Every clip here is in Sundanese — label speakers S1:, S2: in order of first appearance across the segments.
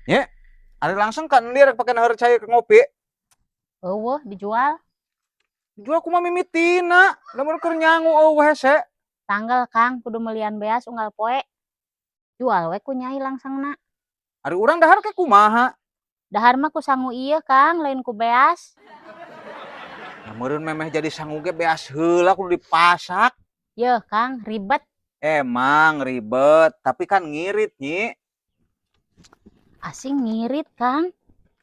S1: Nye, ari langsung kan dia rek pake naheur cai ke ngopi.
S2: Euweuh dijual.
S1: Jual kumaha mimitina, lamun keur nyangu euweuh hese.
S2: Tanggal, Kang, kudu melian beas unggal poe. Jual we ku Nyai langsangna.
S1: Ari urang dahar ke kumaha?
S2: Dahar mah ku sangu ieu, Kang, lain ku beas.
S1: Nah, meureun memeh jadi sangu ge beas heula kudu dipasak.
S2: Yeuh, Kang, ribet.
S1: Emang ribet, tapi kan ngirit, Nyi.
S2: Asing ngirit, Kang.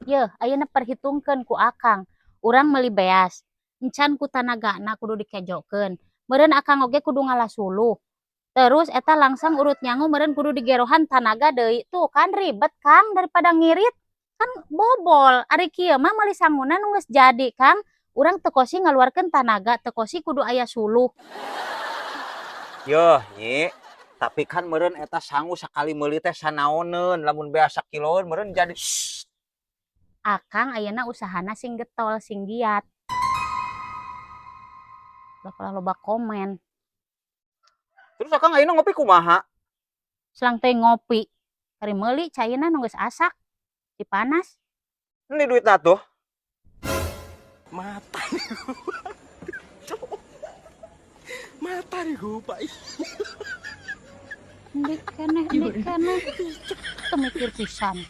S2: Yeuh, ayeuna perhitungkeun ku Akang. Urang meuli beas. Encan ku tanagana kudu dikejokeun. Meureun Akang oge kudu ngala suluh. Terus eta langsung urut nyangu meureun kudu digerohan tanaga deui. Tuh kan ribet, Kang, daripada ngirit. Kan bobol. Ari kieu mah meuli sanguna nu geus jadi, Kang. Urang teu kosi ngaluarkeun tanaga, teu kosi kudu aya suluh.
S1: Yoh, Nyi. Tapi kan meureun eta sangu sakali meuli teh sanaoneun, lamun beas sakiloeun meureun jadi.
S2: Akang ayeuna usahana sing getol, sing giat. Ulah loba komen.
S1: Terus Akang ayeuna ngopi kumaha?
S2: Selang teh ngopi. Ari meuli caina nu geus asak. Dipanas.
S1: Ini duitna tuh.
S3: Mata nih. Mata nih gue, Pak.
S2: Endi keneh, endi keneh. Teu mikir pisan.